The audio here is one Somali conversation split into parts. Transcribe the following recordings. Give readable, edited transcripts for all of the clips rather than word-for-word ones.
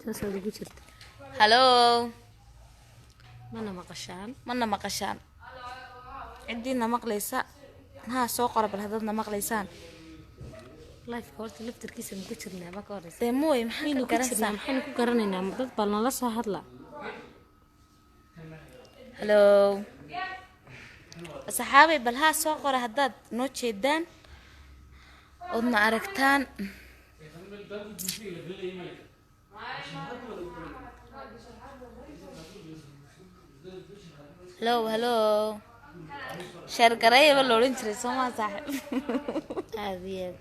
Saasaad ugu jirta. Hallo. Mana maqashaan? Mana maqashaan? Ciddiina maqlaysa haa soo qora bal haddaadna maqlaysaan. Liveka horta laftarkiisa ma ku jirnaa ba ka horeysa? Dee mooy, maxaa Maxaynu ka ku garanaysaa? jirnaa? Maxaynu ku garanaynaa? Dad baa nala soo hadla. Hallo saxaabay, bal haa soo qora haddaad noo jeedaan oodna aragtaan. Hallo, hallo, share gareeya ba la odhan jiray, soo maa saaxib? Aada iyo aad.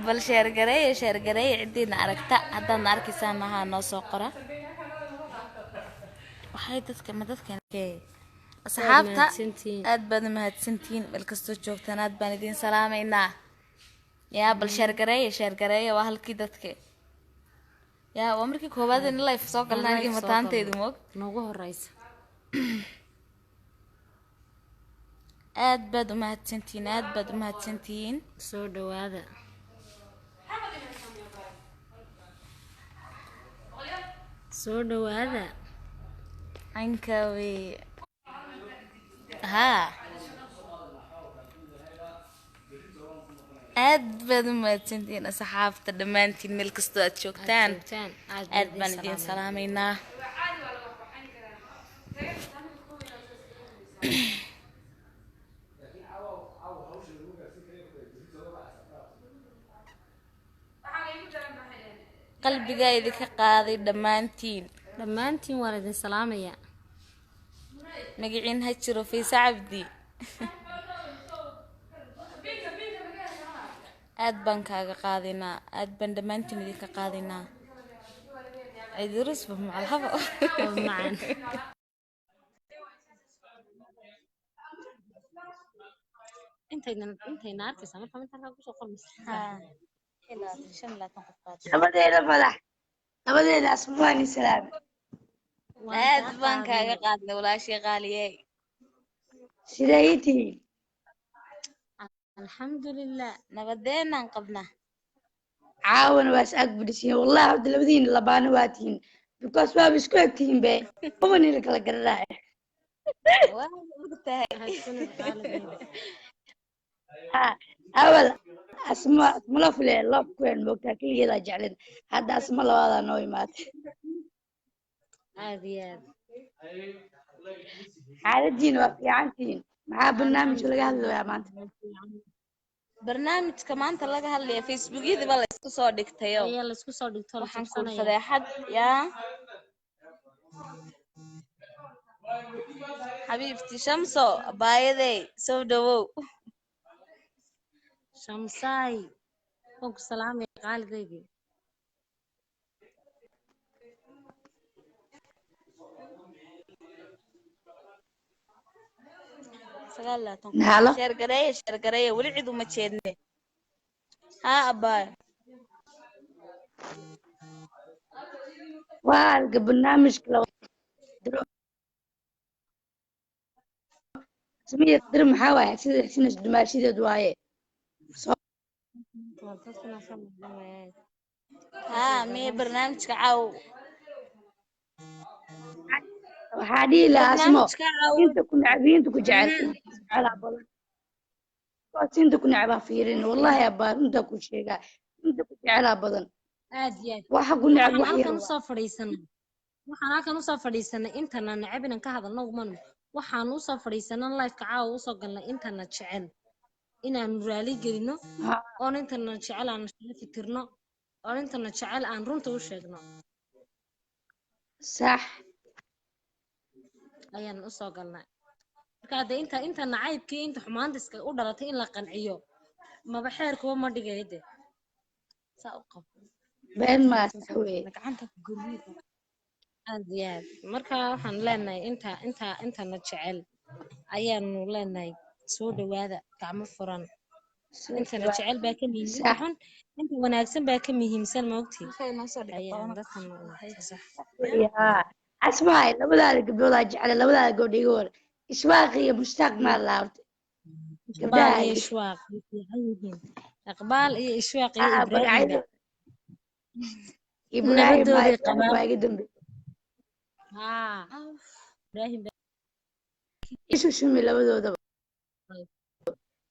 Bal share gareeya, share gareeya. Ciddiina aragta haddaadna arkaysaan haa noo soo qora. Waxay dadka ma dadka asxaabta Mahadsantihiin. Aad baad umahadsantihiin meel kastoo joogtaan, aad baan idiin salaamaynaa. Yaa bal share gareeya, share gareeya. Waa halkii dadka yaa waa markii koowaad in live soo galna anigii Live soo mataantaydu galno. Moog Noogu horeysa. Aad baad umahadsantihiin, aad baad umahadsantihiin. Soo dhawaada, soo dhawaada. Cankawe haa, aad baad umahadsantihiin asxaabta dhammaantiin meel kastoo aad Aad joogtaan. Joogtaan aad. Aad baan idiin salaamaynaa. Qalbigaa idinka qaaday dhammaantiin. Dhammaantiin waan idin salaamayaa. Magaciin ha jiro. Fiise Cabdi, aad baan kaaga qaadaynaa, aad baan dhammaantiin idinka qaadaynaa. Cidirusba macalhaba. Oo macan. Intayna arkaysaa marka inta halkaa kusoo qormaysa. 25 qof baad. Labadeeda madax, labadeeda asmaani salaam. Waan Aad kaa baan kaaga qaadnay. qaadnay walaashii qaaliyey. Sidee ii tihiin? Alxamdulilah. Nabadeenaan qabnaa. Caawana waa is ag fadhisiin wallahi. Hadda labadiina labaana waa tihiin because waaba isku eg tihiin be, maba nila kala garanaya. Waa ogtahay. Mahadsanid qaaligeyga. Ha awal asma asmala fule love kuwen moogtaa, keligeedaa jeclin. Hadda asma labaadaa noo imaatay. Aad iyo aad. Xaaladiina waa fiicantihiin? Maxaa barnaamijka laga hadlayaa maanta? Barnaamijka maanta laga hadlaya Facebookyada ba la isku soo dhigtayo. Ayaa laisku soo dhigto la Waxaan ku jabsanaya. Fadeexad yaa xabiibti Shamso abaayadey, soo dhawow. Shamsaay, waan ku salaamaya qaaligaygii. 29 qof. Halo. Share gareeya, share gareeya, weli cid uma jeedne. Haa abaayo. Waa arga barnaamijka la diro samiya dir. Maxaa waaye sida xisinas dumaashideed waaye soo. Waa dadkana soo noqonaya. Haa, miye barnaamijka caaw? Waxaa dhihi lahaa asmo Barnaamijka caaw. Inta ku necab iyo inta ku jecel, inta ku jecelaa badan. Kuwaas inta ku necbaa fiirin wallahi abaa, runtaa ku sheegaa, inta ku jecelaa badan. Aad iyo aad. Waxa ku necab Waxaan wax yar halkan waa. usoo fadhiisanay, waxaan halkan usoo fadhiisanay intana necab inaan ka hadalno umanu. Waxaan usoo fadhiisanay liveka caawa usoo galnay intana jecel inaanu raali gelino oon intana jecel aan shaafi tirno oon intana jecel aan runta u sheegno. Sax. Ayaan usoo galnay. Marka hadde inta nacaybkii, inta xumaanta iska u dhalatay in la qanciyo maba xeerkuba ma dhigayo de saa u qabo. Been maa, sax weye. Gacanta ku gurmid. Aad iyo aad. Marka waxaan leenahay inta intana jecel ayaanu leenahay soo dhawaada, gacmo furan. Soo Intana dhawaad. jecel baa ka muhiimsan, inta Sax. xun, inta wanaagsan baa ka muhiimsan, ma ogtii? Halkaa inoo soo dhigay Ayaan toban dadkan qof. Sax. Weye, haa asmaay, labadaada gabdhoodaa jecla, labadaada gabdho iga war, Ishwaaq iyo Mushtaaq maa laabta. Iqbaal Gabdhaha iyo Ishwaaq way fiican yihiin, Iqbaal iyo Ishwaaq iyo aa Ibraahimba. Magacyada. Ibraahim haa, Nabadooday Ibraahim qabaan. baa iga dambeeyey. Haa, Ibraahim. Isu shumi labadoodaba.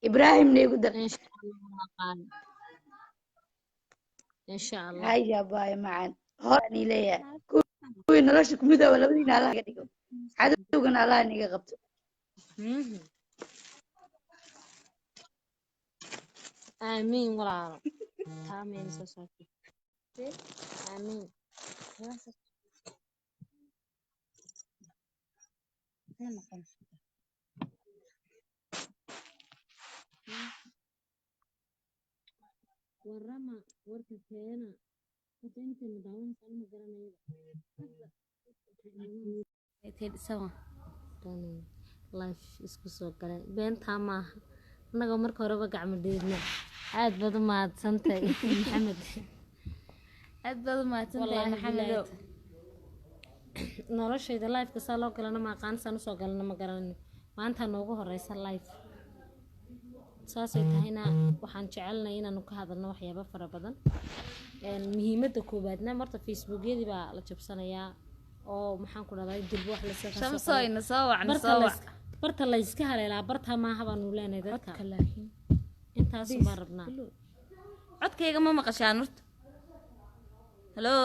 Ibraahimna igu dar. Insha Allah waa qaali. Insha Allah. Haya baay macaan. Horaan ii leeyahay. Kuwii nolosha ku midooba labadiina Allah iga dhigo. Cadowgana Allah niga qabto. Aamiin walaalo. Taa meel soo saartay. Aamiin. Warama warka keena. Horta intayna daawanaysa ma garanayo. Life isku soo galeen beentaa maaha, annagoo marka horeba gacmo dheedna. Aad baad u mahadsantahay, Maxamed. Aad baad u mahadsantahay. Wallaahi. Maxamedow. Bilaahi, noloshayda liveka saa loo galana ma aqaan, saan usoo galana ma garanayno. Maanta noogu horeysa live, saasay tahayna waxaan jecelnahay inaanu ka hadalno waxyaabo fara badan. Muhiimadda koowaadna marta Facebookyadii baa la jabsanayaa oo maxaan ku dhahday durbo wax la soo Shamso, ina soo wac, na barta soo wac. Barta la iska haleelaa barta maaha baanu leenahay dadka. Codka laakiin intaasu baan rabnaa. Codkayga ma maqashaan horta? Hello,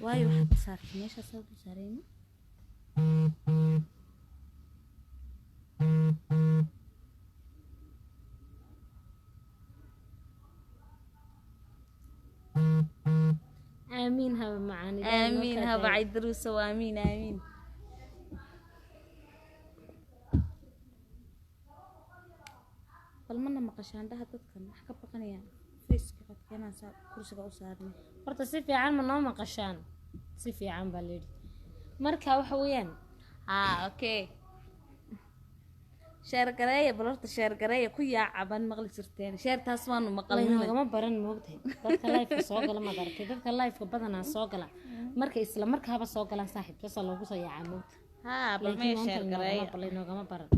waayo waxaad saartay meeshaas aad u saarayna. Aamiin haba macaan, Ilaahay noo Aamiin kaa haba daayo. Caydaruusow, aamiin aamiin. Bal mana maqashaan dhaha dadkan wax ka baqanayaan faceka codkeenaan saa kursiga u saarnay. Horta si fiican ma noo maqashaan? Si fiican baa layidhi. Marka waxa weeyaan Haa, okay, share gareeya bal horta, share gareeya ku yaaca baan maqli jirteen, share taas waanu maqalnay. Laynoogama baran, moogtahay dadka liveka soo gala maad aragtay? Dadka liveka badanaa soo gala marka isla markaaba soo galaan, saaxiib, saasaa loogu soo yaacaa, moogta? Haa, bal laakiin maya maanta share gareeya. Laynoogama baran.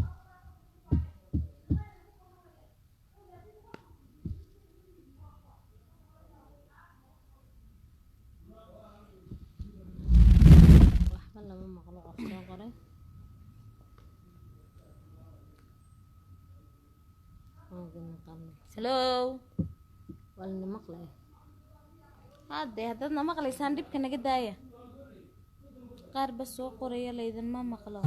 Waxba lama maqlo. Qof soo qoray. Waan naqanay. Hello. Waa lana maqlaya. Haddee haddaadna maqlaysaan dhibka naga daaya. Qaar ba soo qoraya laydinma maqlo.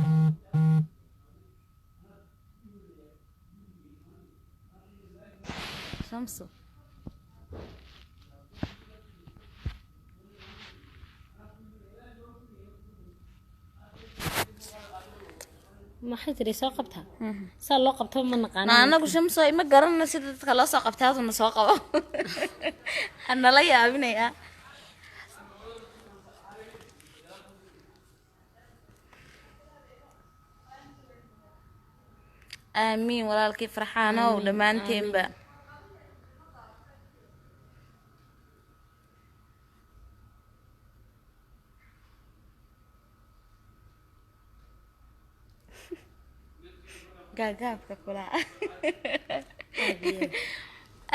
Shamso. Maxay tiri? Soo qabtaa, saa loo qabto ma naqaana. Na anagu Shamso ima garanana sida dadka loo soo qabtay, haduna soo qabo hanala yaabinayaa. Aamiin walaalkii Farxaanow, dhammaanteenba. Gaagaabka kulaa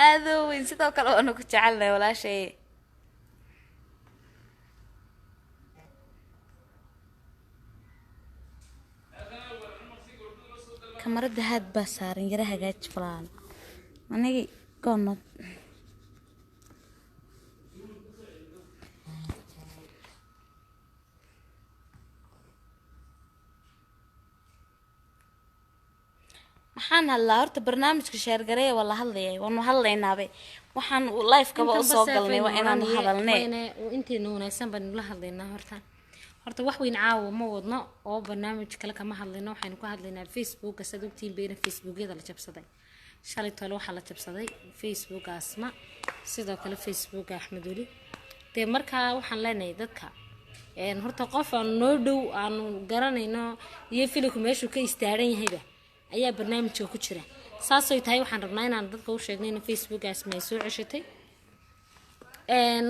aadoo weyn, sidoo kale waanu ku jecelnahay walaashay. Kamarada haad baa saaran, yara hagaaji walaal, anigi goonod. Maxaan hadlaa horta? Barnaamijka share gareeya. Waa la hadlayay, waanu hadlaynaabe. Waxaan live-kaba usoo galnay waa inaanu hadalnay. Intayna wanaagsan baan nula hadlaynaa. Horta wax weyn caawa ma wadno oo barnaamij kale kama hadlayno. Waxaynu ka hadlaynaa Facebooka. Saad ogtihiin bayna Facebookyada la jabsaday shalay tole. Waxaa la jabsaday Facebooka Asma, sidoo kale Facebooka Axmed Weli. Dee markaa waxaan leenahay dadka horta qof aan noo dhow aanu garanayno iyo filinku meeshuu ka istaaran yahayba ayaa barnaamijka ku jira. Saasay tahay waxaan rabnaa inaan dadka u sheegno in Facebooka Asma ay soo ceshatay.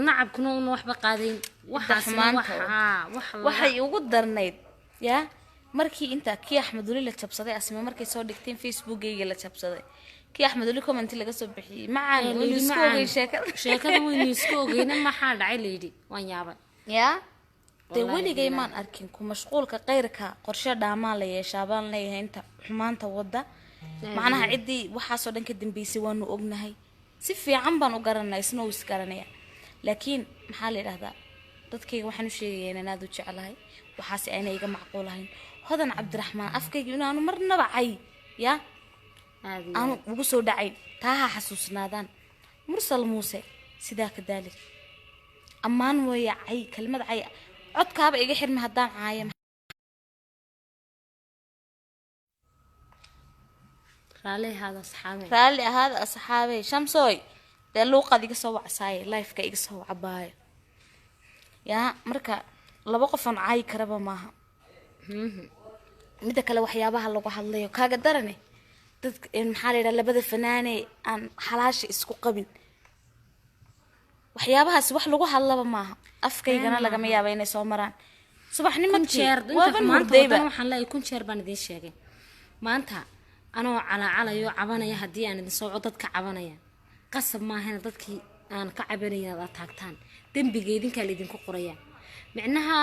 Nacabkuna una waxba qaadayn waxaasna. Xumaanta. Wax Waxay ugu darnayd yaa markii intaa kii Axmed Weli la jabsaday, Asme markay soo dhigteen Facebookgayga la jabsaday. Kii Axmed Weli comment laga soo bixiyey macaan Ee, waynu layidhi isku macaan. ogeyn sheekada. Sheekada waynu isku ogeyna, maxaa dhacay layidhi, waan yaabay. Yaa dee Wallaahi weligay billaahi. maan arkin ku mashquulka qeyrka qorshe dhaamaa la yeeshaa baan leeyahay. Inta xumaanta wadda macnaha ciddii waxaasoo dhan ka dambeysay waanu ognahay, si fiican baan u garanaa, isna uu isgaranaya. Laakiin maxaa la yidhahdaa, dadkayga waxaan u sheegayaa inaan aada u jeclahay, waxaase ayna iga macquul ahayn. Hodan Cabdiraxmaan afkayga inaanu marnaba cay yaa Aad iyo aanu ugu soo dhacayn, taa ha xasuusnaadaan. Mursal Muuse sidaa kadaalik, ammaan weeye cay, kelmad cay codkaaba iga xirmi haddaan caaya. Raalli ahaada asxaabe. Raalli ahaada asxaabey. Shamsooy dee luuqaad iga soo wacsaaye, lifeka iga soo wacabaayo. Yaa marka laba qof oon caayi karaba maaha. Midda kale, waxyaabaha lagu hadlayo kaaga darane dadka maxaa la yidhaha, labada fanaane aan xalaasha isku qabin, waxyaabahaas wax lagu hadlaba maaha. Afkaygana lagama yaaba inay soo maraan Kun subaxnimadkii jeer inta waaban maanta hurdayba. Wadan waxaan leeyahay, 1000 jeer baan idiin sheegay maanta anoo calaacalayo cabanaya. Haddii aan idin sooco dadka cabanaya, qasab maahana dadkii aan ka cabanaya inaad ataagtaan. Dembiga idinkaa laydinku qoraya. Micnaha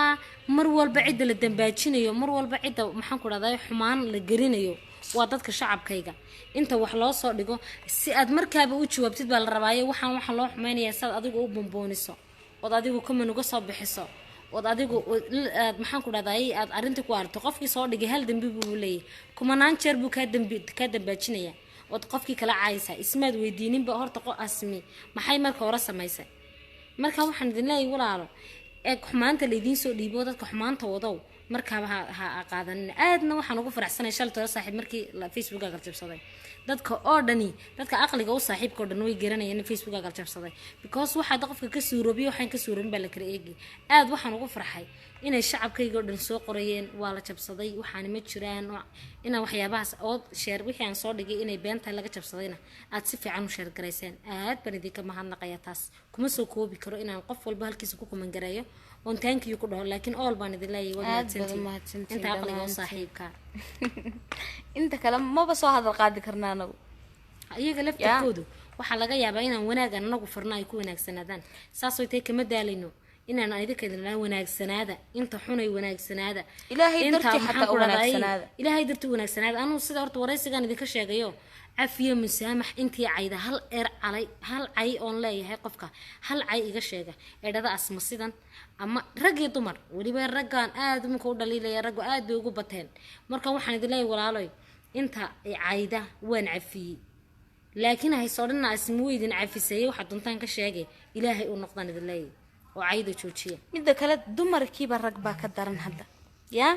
mar walba cidda la dambaajinayo, mar walba cidda maxaan ku dhahday xumaan la gelinayo waa dadka shacabkayga. Inta wax loo soo dhigo si aad markaaba u jawaabtid baa la rabaaye. Waxaan loo xumaynayaa saad adigu u bombooniso ood adigu kaman uga soo bixiso ood adigu aad maxaan ku dhahday aad arrinta ku aragto. Qofkii soo dhigay hal dembi buu leeyahay, kumanaan jeer buu kaa dembi kaa dambaajinaya ood qofkii kala caayaysaa. Ismaad weydiininba horta qo asmi maxay marka hore samaysay. Marka waxaan idin leeyahay walaalo, eeg xumaanta laydiin soo dhiibo, dadka xumaanta wadow markaaba ha qaadanin. Aadna waxaan ugu faraxsanay shalay tole saaxiib markii Facebooka jabsaday, dadka oo dhani, dadka aqliga u saaxiibka oo dhan way garanayeen in Facebooka jabsaday, because waxaa qofka ka suuroobiyo waxaan ka suuroobin baa la kala eegi. Aad waxaan ugu farxay inay shacabkayga oo dhan soo qorayeen waa la jabsaday, waxaani ma jiraan, inaan waxyaabahaas ood share wixii aan soo dhigay inay been tahay laga jabsadayna aad si fiican u share garayseen. Aad baan idinka mahadnaqaya. Taas kuma soo koobi karo inaan qof walba halkiisa ku kumangareeyo oon thank you ku dhaho, laakiin all baan idin leeyahay, waad Aad baad mahadsantihiin. Mahadsantihiin inta aqliga u dhammaantiin. saaxiibka. Inta kale maba soo hadal qaadi karna anagu. Iyaga laftarkoodu waxaa laga yaabaa inaan wanaagan anagu farno ay ku wanaagsanaadaan. Saasoo tay kama daalayno inaan idinka idin dhaho wanaagsanaada, inta xunay wanaagsanaada. Ilaahay inta dartii maxaan xataa ku u dhahday, wanaagsanaada. Ilaahay dartii u wanaagsanaada. Anuu sida horta waraysigan idinka sheegayo, cafiyo musaamax intii cayda, hal eer calay, hal cay oon leeyahay qofka hal cay iga sheega eedhada asma sidan ama rag iyo dumar, weliba raggaan aad iminka u dhaliilaya, raggu aad bay ugu bateen. Marka waxaan idin leeyahay walaaloy, inta cayda waan cafiyey, laakiin hayse odhanna asma weydin cafiseeyey. Waxaad doontaan ka sheegay, Ilaahay u noqdaan idin leeyahay oo cayda joojiya. Midda kale, dumarkiiba rag baa ka daran hadda. Yaa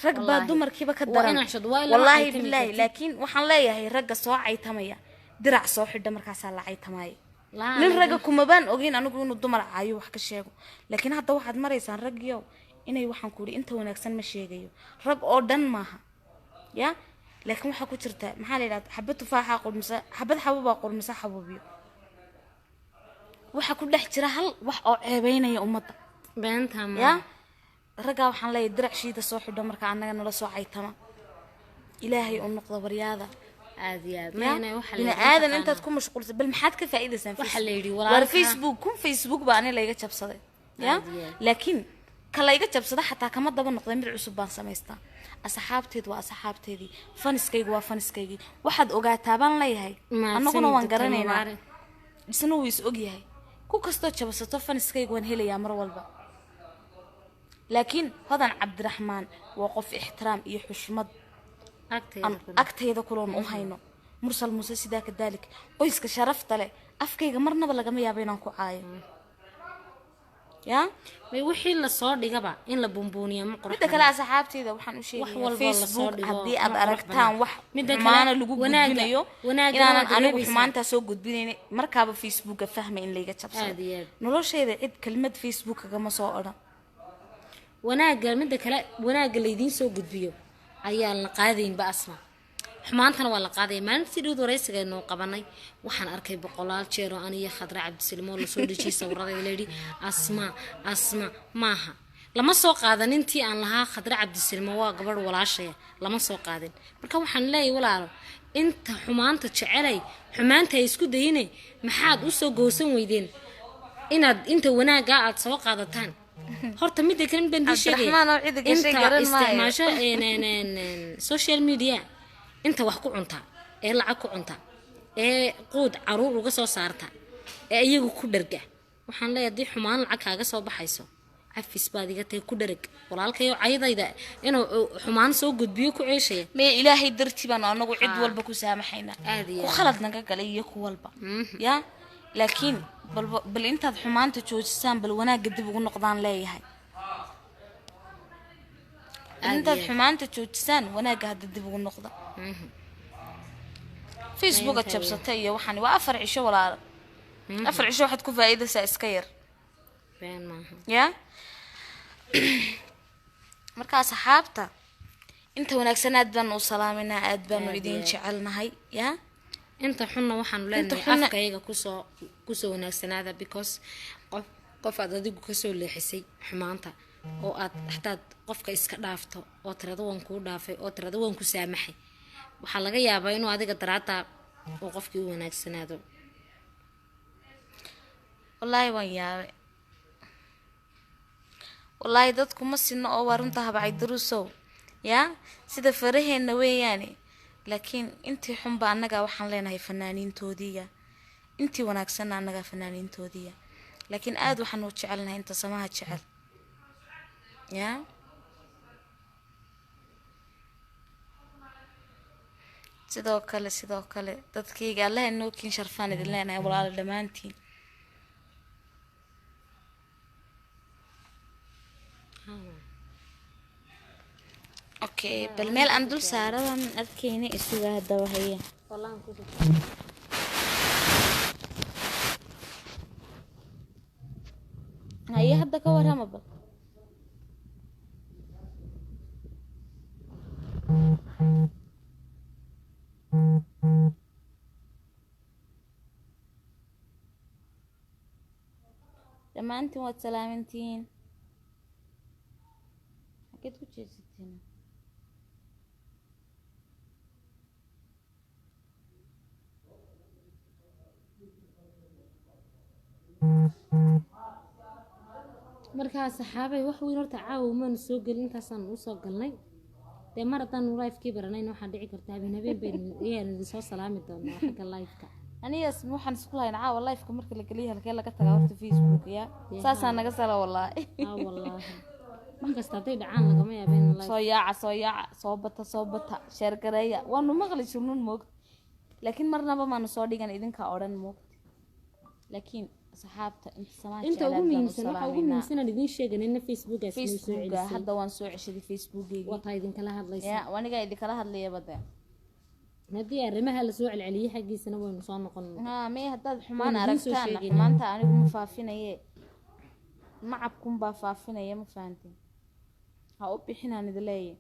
rag baa Wallaahi. dumarkiiba ka Waa daran. inaan shad- waa ilaa Wallaahi waxay timi bilaahi. kartid. Laakiin waxaan leeyahay ragga soo caytamaya, dirac soo xidha markaasaa la caytamaya. Laa, nin ragga kumabaan ogeyn anigu inuu dumar caayo wax ka sheego, laakiin hadda waxaad maraysaan raggiyow inay waxaan ku idhi inta wanaagsan ma sheegayo, rag oo dhan maaha ya, laakiin waxaa ku jirta maxaa la yidhahda, xabad tufaaxa qurmisa, xabad xabubaa qurmisa xabubiyo, waxaa ku dhex jira hal wax oo ceebeynaya ummadda. Beenta ma Ya raggaa waxaan leeyahay dirac shiida soo xidho marka annaga nala soo caytama, Ilaahay u noqdo waryaada. Aad iyo aad Ya mayna waxa la bini yidhi aadan mataqaanaa. Intaad ku mashquulsan bal maxaad ka faa'iidaysaan? Waxa la yidhi war walaalka- Facebook kun Facebook baa ani layga jabsaday ya. Aad iyo aad. Laakiin ka layga jabsada xataa kama daba noqday, mid cusub baan samaystaa. Asxaabteed waa asxaabteedii, faniskaygu waa faniskaygii. Waxaad ogaataa baan leeyahay Mahadsanid, annaguna waan Dr. garanaynaa. Mubaarak. Isna wuu is ogyahay, ku kastoo jabsato faniskaygu waan helayaa mar walba. Laakiin Hodan Cabdiraxmaan waa qof ixtiraam iyo xushmad agteeda aan ku agtayda kuloon u hayno. Mursal Muuse sidaa kadalik, qoyska sharafta leh afkayga marnaba lagama yaabo inaan ku caayo ya. May wixii lasoo dhigaba in la bumbuuniyo ma qurux. Midda kale, asxaabtayda waxaan u Wax sheegayaa walba oo lasoo Facebook dhigo haddii ma aad qurux aragtaan badna. wax Midda kale, xumaana lagu gudbinayo wanaagana inaanan waad anigu reebaysaa. xumaantaa soo gudbinayn, markaaba Facebooka fahma in layga jabsado. Aad iyo aad. Noloshayda cid kelmad Facebook kagama soo odhan. Wanaagga, midda kale, wanaagga laydiin soo gudbiyo ayaan la qaadaynba asma, xumaantana waa la qaadaya. Maalintii dhowd waraysigaynoo qabanay waxaan arkay boqolaal jeer oo aniyo Khadra Cabdisalimo lasoo dhejiyay sawirada layidhi Asma. Asma maaha, lama soo qaadan intii aan lahaa Khadra Cabdisalimo waa gabadh walaashaya, lama soo qaadin. Marka waxaan leeyahay walaalo Inta xumaanta jecelay, xumaanta ay isku dayine, maxaad usoo goosan weydeen inaad inta wanaaggaa aad soo qaadataan? Horta midda kale mid baan dii sheegaya. Cabdiraxmaan oo cidi gashay Inta garan maayo. isticmaasho social media, inta wax ku cunta ee lacag ku cunta ee quud caruur uga soo saarta ee iyagu ku dharga, waxaan leeyahay, haddii xumaan lacag kaaga soo baxayso, cafis baad iga tahay, ku dharag walaalkayo caydayda inuu xumaan soo gudbiyo ku ceeshaya. Maya, Ilaahay dartii baanu anagu cid walba ku saamaxaynaa. Aad iyo ku aad. Khalad naga galay iyo ku walba ya, laakiin bal intaad xumaanta joojisaan, bal wanaagga dib ugu noqdaan leeyahay. Bal Aad intaad iyo aad. xumaanta joojisaan, wanaagga hadda dib ugu noqda. Facebooka Maynta. Jabsatay iyo waxaan waa 4 cisho, walaalo, 4 cisho waxaad ku faa'iidaysaa iska yar. Been maaha. Ya, marka asxaabta inta wanaagsan aad baanu u salaaminaa, aad baanu Aad iyo idin aad. jecelnahay ya. Inta xunna waxaanu Inta leenahay xunna- afkayaga kusoo wanaagsanaada, because qof aad adigu kasoo leexisay xumaanta oo aad xataad qofka iska dhaafto oo tirada waan kuu dhaafay oo tirada waan ku saamaxay, waxaa laga yaabaa inuu adiga daraadda uu qofkii u wanaagsanaado. Wallaahi waan yaabay, wallaahi dadku ma sinno oo waa runta habacay duruusow ya, sida faraheenna weeyaane. Laakiin intii xunba annagaa waxaan leenahay fanaaniintoodiiya, intii wanaagsanna annagaa fanaaniintoodiiya, laakiin aad waxaan u jecelnahay inta samaha jecel ya. Sidoo kale dadkayga Allaha inoo kiin sharfaan idin leenahay, walaalo dhammaantiin. Okay, bal meel aan dul saaradan arkayna isuga haddaba haya. Haye, hadda ka warrama bal. Dhammaantiin waad salaamantihiin. Xageed ku jeesateen? Markaa saxaabay, wax weyn horta caawa maanu soo gelin, intaasaan usoo galnay. Dee mar haddaanu livekii baranayna, waxaa dhici karta habeen habeen baynu ayaan idin soo salaami doonaa xagga liveka. Anigaas waxaan isku lahayn caawa liveka marka la geliyo, halkee laga tagaa horta Facebook ya? Dee saasaa haa. Naga sala wallaahi. Aa wallaahi, wax kasta hadday dhacaan lagama yaaba in live Soo yaaca, soo yaaca, soo bata, soo bata, share gareeya. Waanu maqli jirnun moogta, laakiin marnaba maanu soo dhigan idinkaa odhan moogta. Laakiin asxaabta inta samaan inta jecel ugu aad baanu u muhiimsan, waxa ugu salaameynaa. muhiimsan aan idiin sheeganina Facebookaas noo soo Facebooka celisay. Hadda waan soo ceshaday Facebookeygii. Wataa idinkala hadlaysa. Ya, anigaa idinkala hadlayaba de. Haddii arrimaha lasoo celceliyey xaggiisana waynu soo noqon. Haa, may haddaad xumaan Waan idiin soo aragtaana sheegaynaa. Xumaanta anigu ma faafinaye, macabkunbaa faafinaya, ma fahanteen? Ha u bixinaan idin leeyahay.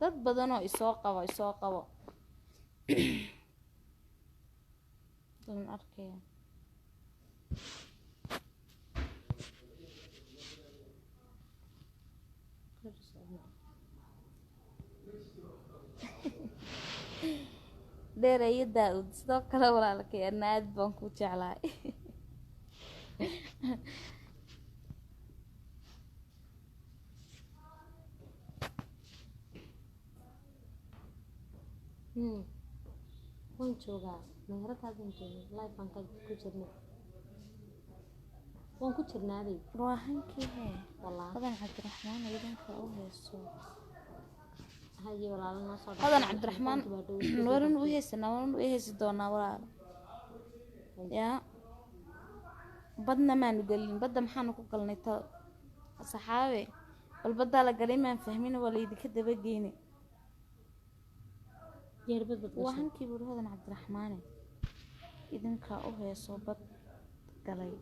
Dad badanoo isoo qabo, isoo qabo dan arkaya. Dheereeyo Daa-ud, sidoo kale walaalkay, ana aad baan ku jeclahay. Waan joogaa meheradaasaan joognay, live baan ka ku jirnay, waan ku jirnaaday. Ruahankii hee. Wallaahi. Hodan Cabdiraxmaan idinka u heeso. Haye walaalo, noo soo Hodan dhaaf. Cabdiraxmaan. Baa dhow. Waran u heesanaa, waran u heesi doonaa walaalo yaa. Badna maanu gelin, badda maxaanu ku galnay? Ta saxaabe, bal baddaa la galay maan fahmin, waa laydinka dabageyne. Yeerbad bad Waa gashay. Hankii buuri Hodan Cabdiraxmaane idinka u heeso bad galay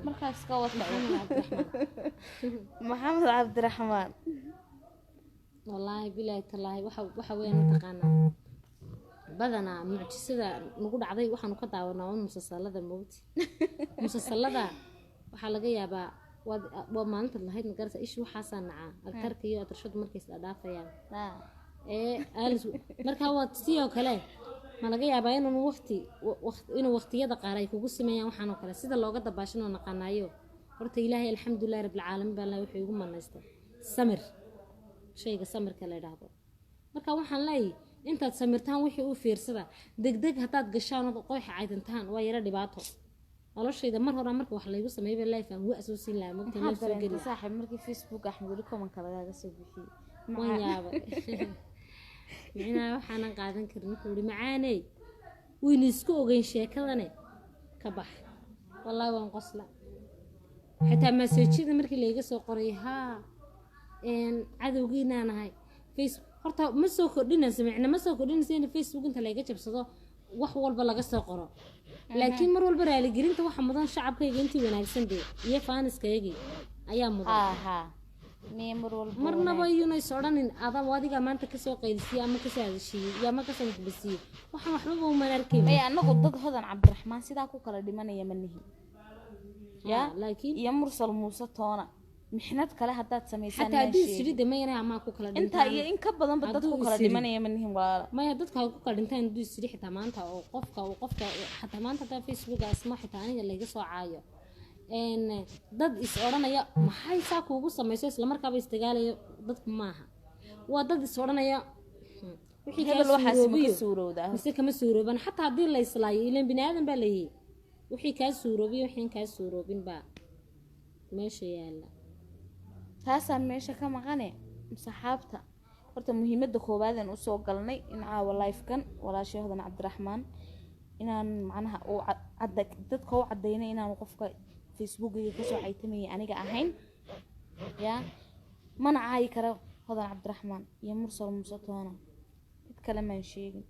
markaas ka wata. Maxamed Cabdiraxmaan. Wallaahi bilaahi tallaahi, waxa weeyaan mataqaanaa. Badanaa mucjisada nagu dhacday waxaanu ka daawanaa un musalsalada, moogti? Musalsalada waxaa laga yaabaa waa maalintaad lahayd, magarasa, ish, waxaasaa nacaa agtarka iyo atrashadu markay isdhaafayaan. Ee alis markaa waa sidoo kale, ma laga yaabaa inuu waqti inuu waqtiyada qaar ay kugu sameeyaan waxaan oo kale. Sida looga dabaashanoo naqaanaayo horta Ilaahay, alxamdulilahi rabbilcaalamiin baa lahay, wuxuu igu manaystay samir, shayga samirka la idhaahdo. Marka waxaan leeyahay, intaad samirtaan wixii u fiirsada. Degdeg haddaad gashaan ood qoyxa caydantaan, waa yaro dhibaato. Noloshayda mar hore marka wax laygu sameeyay life aan wa soo siin lahaa, mogta? Maxaa life soo dareentay geli saaxiib markii Facebook Axmed weli comment-ka lagaaga soo bixiyey? Waan yaabay, micnaha waxaanan qaadan karin. Wuxuu ihi, "Macaaney, waynu isku ogeyn sheekadane, ka bax." Wallaahi waan qosla. Xitaa message-yada markii layga soo qoray, haa, cadowgiinaa nahay, face horta ma soo kordhinayso, micna ma soo kordhinayso in Facebook inta layga jabsado wax walba laga soo qoro. Laakiin mar walba raaligelinta waxa mudan shacabkayga intii wanaagsan dee iyo fans-kaygii ayaa mudan. Haa haa, miye mar walba Marnaba wanaag. Iyuna is odhanin adam adigaa maanta kasoo qaylsiiyey ama kasoo hadashiiyey iyo ama kasoo waxbasiiyey, waxaan waxbaba uman arkayn. Maya, anagu dad Hodan Cabdiraxmaan sidaa ku kala dhimanaya ma nihin ya. Laakiin iyo Mursal Muuse toona mixnad kale haddaad samaysaan xataa maan haddii sheegin. isiri de mayana amaa ku kala Intaa dhintaan. iyo in ka badanba dad Hadduu ku kala isiri. dhimanaya ma nihin, walaala. Maya, dadka ha ku kala dhintaan hadduu isiri xitaa maanta oo qofka uu qofka xataa maanta hadaa Facebook asma xitaa aniga layga soo caayo, dad is odhanaya maxay saa kuugu samayso, islamarkaaba isdagaalayo dadku maaha. Waa dad is odhanaya wixii kaa Hebel waxaasi ma ka suuroobiyo suurowdaa? Mise kama suurooban. Xataa haddii la islaayo, ilaan bini aadan baa layii, wixii kaa suuroobiyo wixiin kaa suuroobin baa meesha yaala. Taasaa meesha ka maqane. Saxaabta, horta muhiimadda koowaadaan usoo galnay in caawa live-kan walaashay Hodan Cabdiraxmaan inaan macnaha u cadda dadka u cadaynay inaanu qofka Facebookiga kasoo caytamayay aniga ahayn ya. Mana caayi karo Hodan Cabdiraxmaan iyo Mursal Muuse toona, cid kale maan sheegin.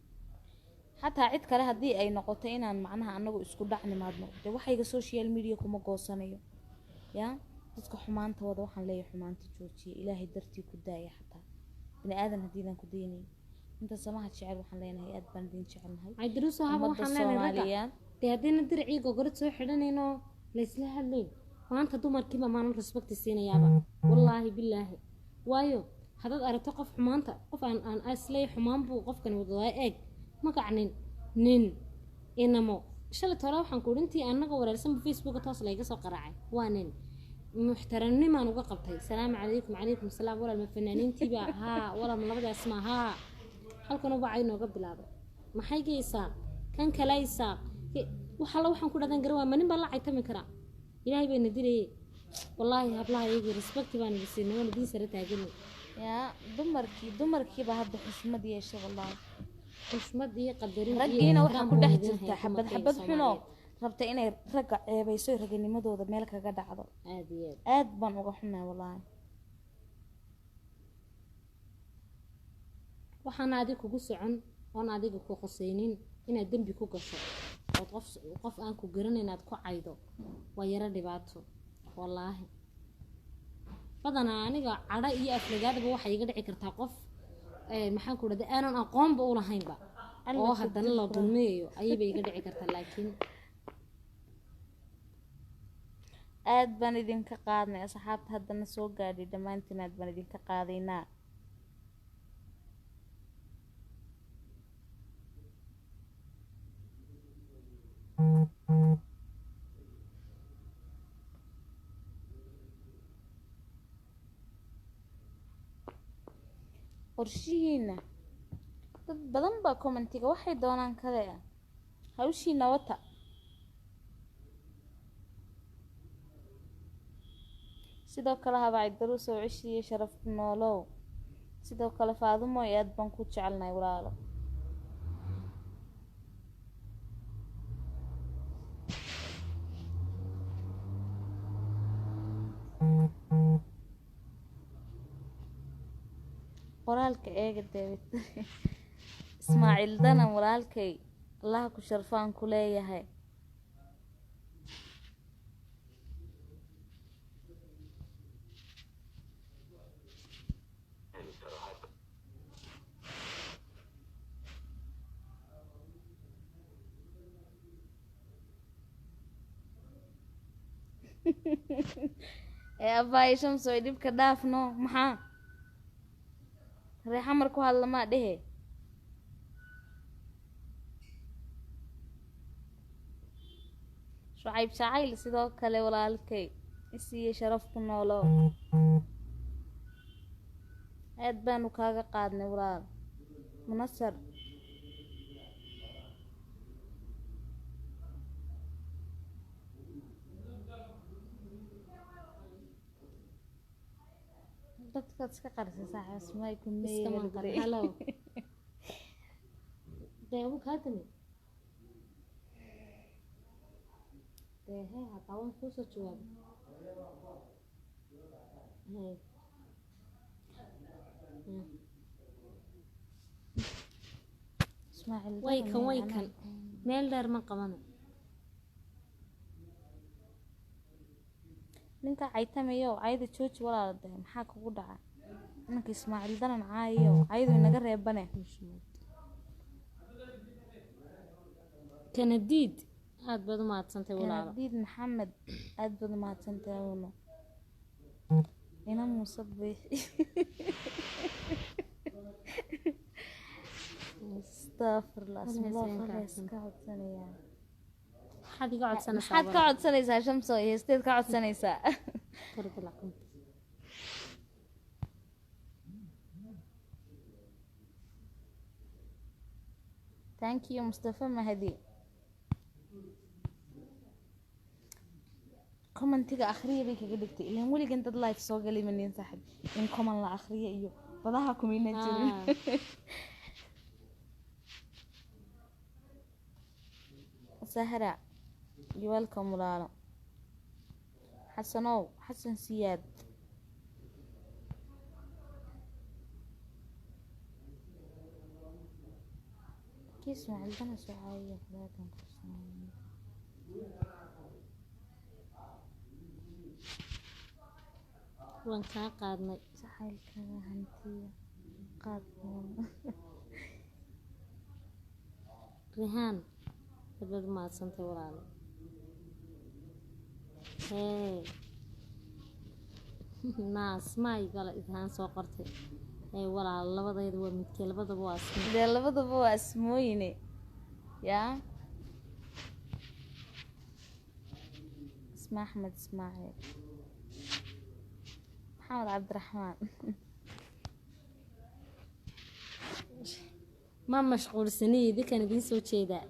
Xataa cid kale haddii ay noqoto inaan macnaha anagu isku dhac nimaadno, dee waxayga social media kuma goosanayo ya. Dadka xumaanta wada waxaan leeyahay, xumaanta joojiya, Ilaahay dartii ku daaya, xataa bini aadan haddiidaan ku daynayn. Inta samaha jecel waxaan leenahay, aad baan idin jecelnahay. Caydiruuso haba Ummadda waxaan leenahay ragga Soomaaliyeed. Dee haddayna diracii gogorad soo xidhanayno, laysla hadlayn. Maanta dumarkiiba maanan respect siinayaaba, wallaahi bilaahi. Waayo, haddaad aragto qof xumaanta, qof aan isleey xumaan buu qofkani wadadaa, eeg magacnin nin inamo. Shalay hore waxaan ku intii annaga wareersanba Facebooka toos layga soo qaraacay, waa nin muxtaramnimaan uga qabtay: "Salaamu calaykum." "Calaykum salaam walaal, ma fanaaniintiiba?" "Haa walaal." "Ma labadaas ma?" "Haa." Halkan ubacay nooga bilaabay, maxay geysaa kan kale isaaq wax alla waxaan ku dhadan garan waa ma nin baa la caytami karaa? Ilaahay bayna dilayay. Wallaahi hablaha iyagii respect baan idin siinay, waan idiin sara taaganay. Yaa dumarkiiba hadda xushmad yeesha, wallaahi. Xushmad iyo qadarin iyo Raggiina waxaa ixtiraam ku baan dhex idin jirta hayaa xabad dumarkayga xabad xunoo Soomaaliyeed. Rabta inay ragga ceebayso, raganimadooda meel kaga dhacdo. Aad iyo aad. Aad baan uga xunahay, wallaahi. Waxaana adiga kugu socon oon adiga ku qosaynin inaad dembi ku gasho ood qof aan ku garanayn aad ku caydo, waa yaro dhibaato, wallaahi. Badanaa aniga cadho iyo aflagaadaba waxay iga dhici kartaa qof maxaan ku dhahday, aanan aqoonba u lahaynba Alla oo ku haddana la difaac. dulmiyayo ayayba iga dhici kartaa, laakiin Aad baan idinka qaadnay asxaabta haddana soo gaadhay, dhammaantiin aad baan idinka qaadaynaa. Qorshihiina dad badan baa comment-iga waxay doonaan kale ah, hawshiina wata. Sidoo kale habacay daruusow, cishiiyo sharaf ku noolow. Sidoo kale Faadumoy, aad baan ku jecelnahay, walaalo. Qoraalka eega. David Ismaaciil Danan, walaalkay, Allaha ku sharfaan ku leeyahay. Ee abaayo Shamsoy, dhibka dhaafno. Maxaa reexa mar ku hadla maa dhehe? Shucayb Jacayl, sidoo kale walaalkay, isiiye sharaf ku noolo. Aad baanu kaaga qaadnay, walaal Munasar. Dadkaad iska qarisay saaxiib Asmaay ku. Iska maqan. Hello, dee wuu kaa damay. Dee hee, hataa waan kuusoo jawaabay. Hee. Ismaaciil. Way kan, way kan, meel dheer ma qabano. Ninka caytamayo, cayda jooji walaala. De maxaa kugu dhaca? Ninka Ismaaciil Danan caayayo, caydu inaga reebane. Kanadiid, aad baad u mahadsantay, walaalo. Kanadiid Maxamed, aad baad u mahadsantahay awno. Ina Muuse Biixi, astafurlah. Walaal. Iska codsanayaa. Maxaad iga codsanaysaa? Maxaad ka codsanaysaa, Shamso? Heesteed ka codsanaysaa? Kor dilacun. Thank you, Mustafa Mahdi. Commentiga akhriya bay kaga dhigtay. Ilaan weligan dad live soo galay manin saaxib in comment la akhriya iyo badaha kumina jirin. Sahra, you welcome, walaalo. Xasanow Xasan Siyaad. Kii Ismaaciil dana soo caawiya kulaakan kursanay. Waan kaa qaadnay. Jacaylkaaga hantiya qaad badan. Rihaan, aad baad u mahadsantay, walaalo. Hee, naas maay bala idhaan soo qortay. Ee walaalo, labadayda waa midkee? Labadaba waa asma. Dee labadaba waa asmooyine yaa Isma Axmed Ismaaciil Maxamed Cabdiraxmaan. Ma mashquulsaniy, idinkan idiin soo jeedaa,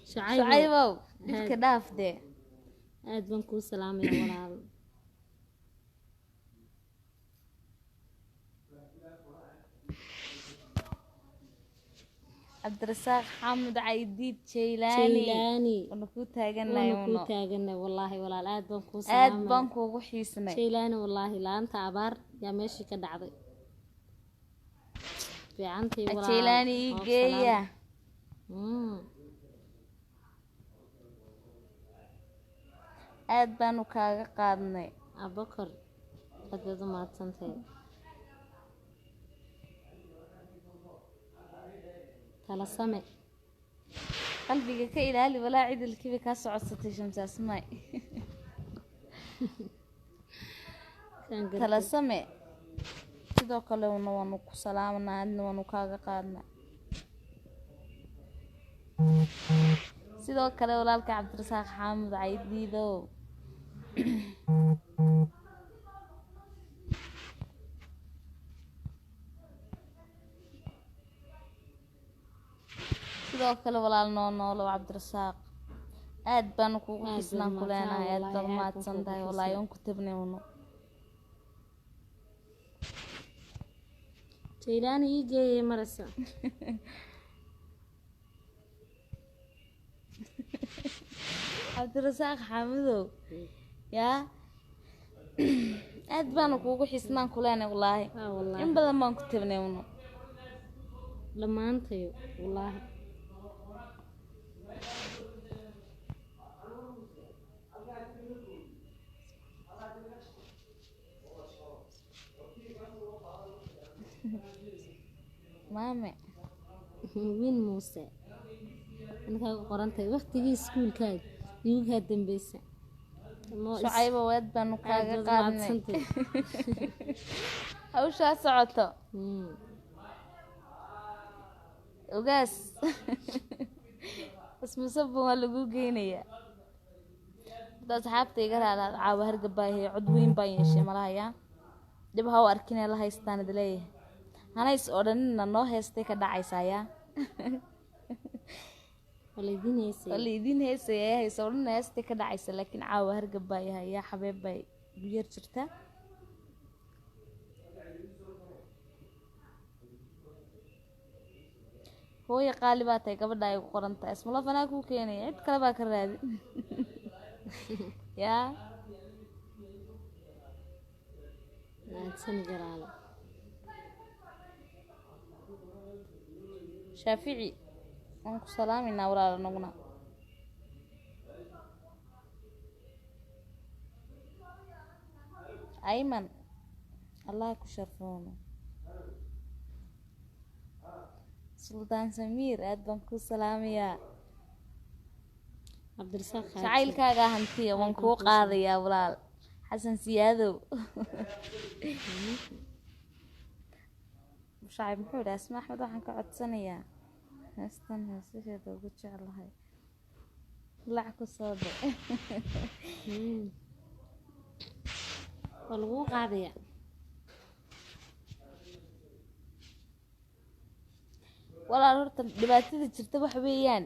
Shucaybow. Shucaybow, dhibka dhaaf dee. Aad baan kuu salaamaya, walaalo. Cabdirasaaq Xaamud Caydiid Jaylaani. Jaylaani. Waanu kuu taagannahay. Waanu kuu uno taaganay wallaahi, walaal, aad baan kuu aad salaamaya. Baan kuugu xiisnay. Jaylaani, wallaahi laanta abaar yaa meeshii ka dhacday. Fiicantay, walaal. Jaylaani ii Oo geeya. salaam. Aad baanu kaaga qaadnay. Abakar, aad baad u mahadsantahay. Tala same. Qalbiga ka ilaali walaa cidilkiiba kaa soo codsatay Shamsi Asmaay. Kaan gartay. Tala same, sidoo kale una waanu ku salaamanaa, aadna waanu kaaga qaadnaa. Sidoo kale walaalka Cabdirasaaq Xaamud Caydiidow. Sidoo kale walaal, noo noolow. Cabdirasaaq, aad baanu kuugu Aad baad xisnaan ku mahadsan, leenahay. Aad wallaahi, baad aad baan mahadsan kuugu tahay wallaahi. xisnay. Oon ku tabnay uno. Jaylaani ii geeyay maraysa. Cabdirasaaq Xaamidow yaa, aad baanu kuugu xisnaan ku leenahay wallaahi. Haa wallaahi. In badan baan ku tabnay uno. Dhammaantayo wallaahi. Maame. Wiin Muuse, ankaa ku qorantahay waqtigii iskuulkaaga igu kaa dambeysa. Shucayba, waad baanu Aad kaaga baad qaadnay. Mahadsantahay. Hawshaa socoto. Ogaas ismusabban waa lagu geynayaa. Hadda asxaabta iga raadaad, caawa hargabaahe, cod weyn baan yeeshay malahayaa. Dhib ha u arkinee, la haystaan idi leeyahay. Hanays odhanina noo heestay ka dhacaysaa yaa. Waa laydin heesaya. Waa laydin heesaya, haysa odhanina heestay ka dhacaysa, laakiin caawa hargab baa yahay yaa, xabeeb bay igu yar jirtaa. Hooyo qaali baa tahay, gabadha ay ku qoran tahay ismalof anaa kuu keenaya, cid kale baa ka raadi yaa. Mahadsanid walaalo. Shaafici, waan ku salaaminaa walaal anaguna. Ayman, Allah ku sharfoono. Suldaan Samiir, aad baan kuu salaamayaa. Cabdirasaaq Xaaji. Jacaylkaagaa hantiya, waan kuu qaadayaa walaal. Xasan Siyaadow Shacib muxuu yidhi? Asma Axmed, waxaan ka codsanayaa heestan heesaheeda ugu jeclahay, lac ku soo dhe. Waa laguu qaadaya. Walaal, horta dhibaatada jirta waxa weeyaan,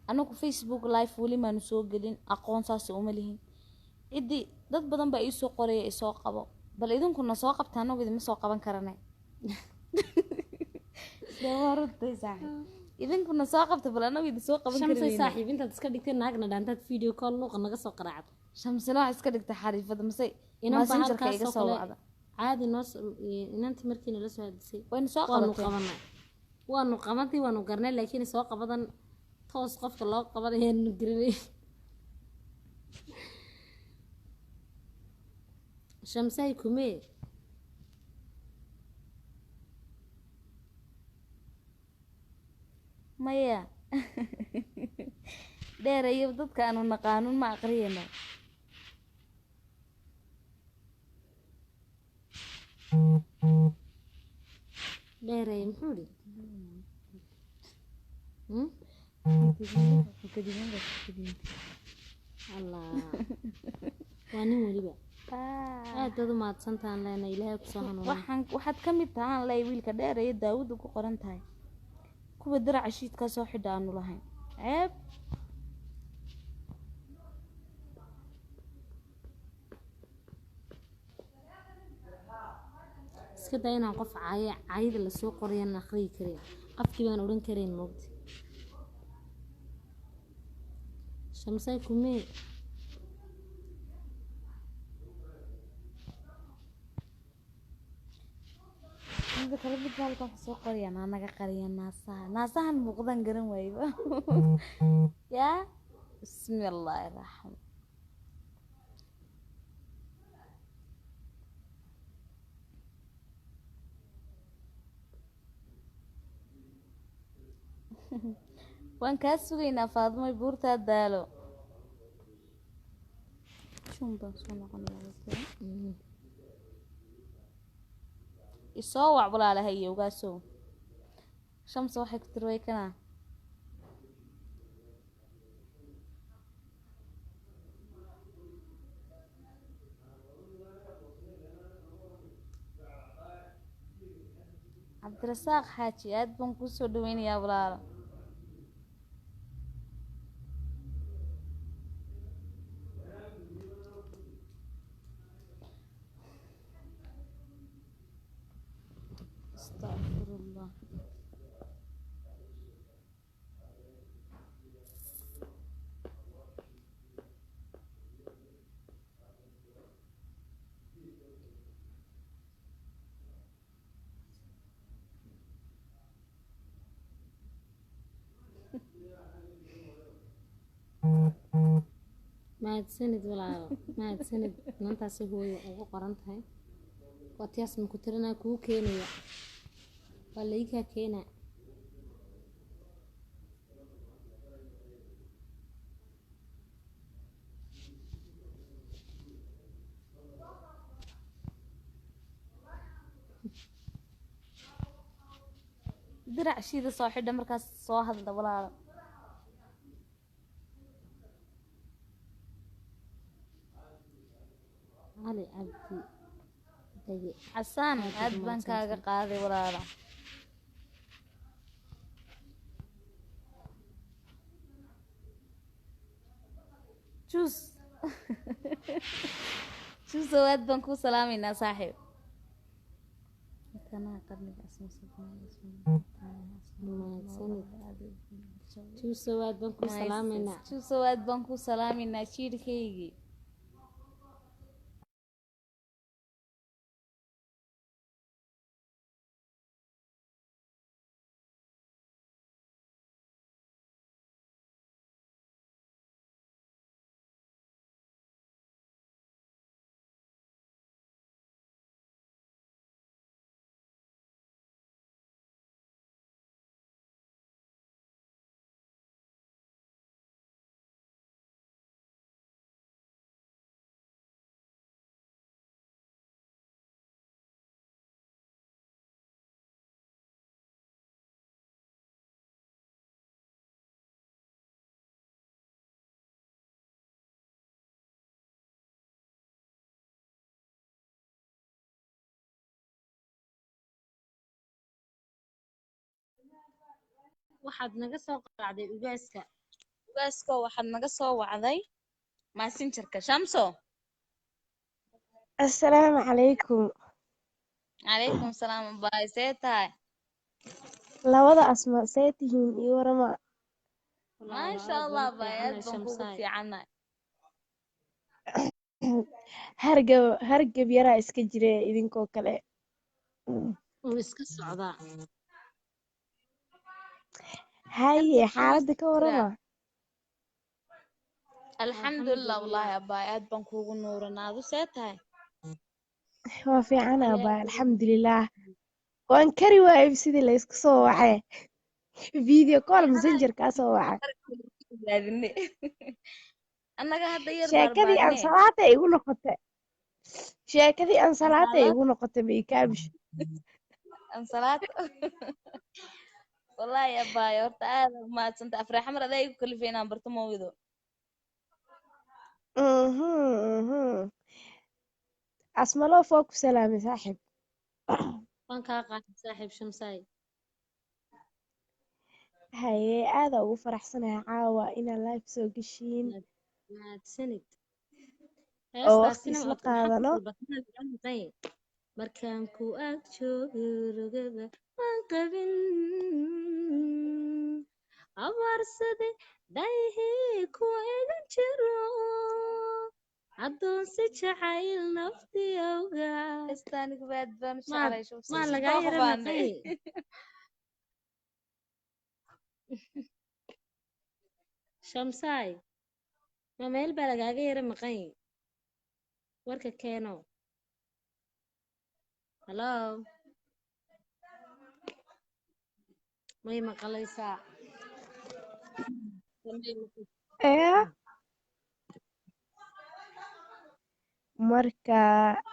anagu Facebook live weli maanu soo gelin, aqoon saas uma lihin. Ciddii dad badan baa iisoo qoraya isoo qabo, bal idinkuna soo qabta, anagu idinma soo qaban karane. Dee waa runtay saaxiib, idinkuna soo qabta, bal anagu idin soo qaban Shamsay kari weyne. Saaxiib, intaad iska dhigtay naagna dhaantaad video call luuqa naga soo qaraacdo. Shamsina waxay iska dhigtay xariifada mase Inan baa messengerka iga halkaasoo soo kale wacda. Caadi noo inantii markii nala soo hadisay Wayna soo waanu qabatay. Qabanay, waanu qabanay, waanu garnay, laakiin soo qabadan toos qofka loo qabanayaanu garanay. Shamsay kumee? Maya dheerayo, dadka aanu naqaanun ma aqriyano. Dheereey muxuu idhi? Hmm? Allah, waa nin weliba aad baad u mahadsantahan leena, Ilaahay kusoo hanuuniyo. Waxaad ka mid tahaan ley wiilka dheeraya Daawuda ku qoran tahay, kuwa diraca shiidkaa soo xidha aanu lahayn ceeb. Iska daa inaan qof caayo, caayada lasoo qorayaan akhriyi karin, qofkii baan odhan karayn moogta. Shamsay kumee? Mida kale, mid baa halkan wax soo qoraya, naa naga qariya naasaha, naasahan muuqdaan garan waayba yaa. Bismi illaahi raxmaan. Waan kaa sugaynaa Faadumay, buurtaa daalo. Shun baan soo noqonayaa. Isoo wac walaalahay iyo ogaasow. Shamsa waxay ku tiri way kanaa. Cabdirasaaq Xaaji, aad baan kuu soo dhaweynayaa walaalo. Astaqfirullah. Mahadsanid walaalo, mahadsanid. Inantaasi hooyo ugu qoran tahay waa tiyaas maku tirinaa, kuu keenaya, waa laikaa keenaa. Dirac shiida soo xidha markaas soo hadla walaalo. Cali Cabdi Dage. Xasaan, Aad aad baad baan kaaga umahadsantahay. qaaday walaalo. Juus juusow, aad baan kuu salaamaynaa saaxiib. Mahadsanid Juusow, aad baan kuu salaamaynaa. Juusow, aad baan kuu salaamaynaa jiirhkaygii. Waxaad naga soo qacday ugaaska. Ugaasko, waxaad naga soo wacday Messengerka, Shamso. Assalaamu calaykum. Calaykum salaam baay, see tahay? Labada Asma see tihiin, iyo warama? Walaalo, Maasha aad Allah baan u baay, aad fiicanahay baan kuugu Shamsaay. fiicannahay. Hargab hargab yaraa iska jire idinkoo kale. Wuu iska socdaa. Haye, xaaladda ka Jiraa warama. Alxamdulilah wallaahi Alxamdulilah. abaay, aad baan kuugu nuuranaa, adu see tahay? Waa fiican abaa, alxamdulilah. Waan kari waayay sidii la isku soo wacay. Video call Messenger kaa soo wacay. Raadine annaga hadda yar Sheekadii aan baarbaarne. salaata igu noqotay. Sheekadii aan salaata Ansalaat igu noqotay bay kaabish. Ansalaat wallaahi abaay, horta aad umahadsanta Afraaxamar, adaa igu kalifay inaan barto mawido. Asmaloof waa ku salaamay saaxiib. Waan kaa qaaday saaxiib Shamsaay. Haye, aad ugu faraxsanahay caawa inaad live soo geshiin Mahadsanid. oo waqti Heestaasina isla waad maxaad qaadano. dalbatay markaan ku ag joogo rugada waan qabin abaarsade dhayhii ku egan jiro addoonsi jacayl nafti awga. Heestaanigu aad baan u Maa jeclay Shamso, maa isku lagaa dooq yara baanay. maqay Shamsaay, ma meel baa lagaaga yara maqay warka keeno. Hallo, may maqalaysaa? Ee, marka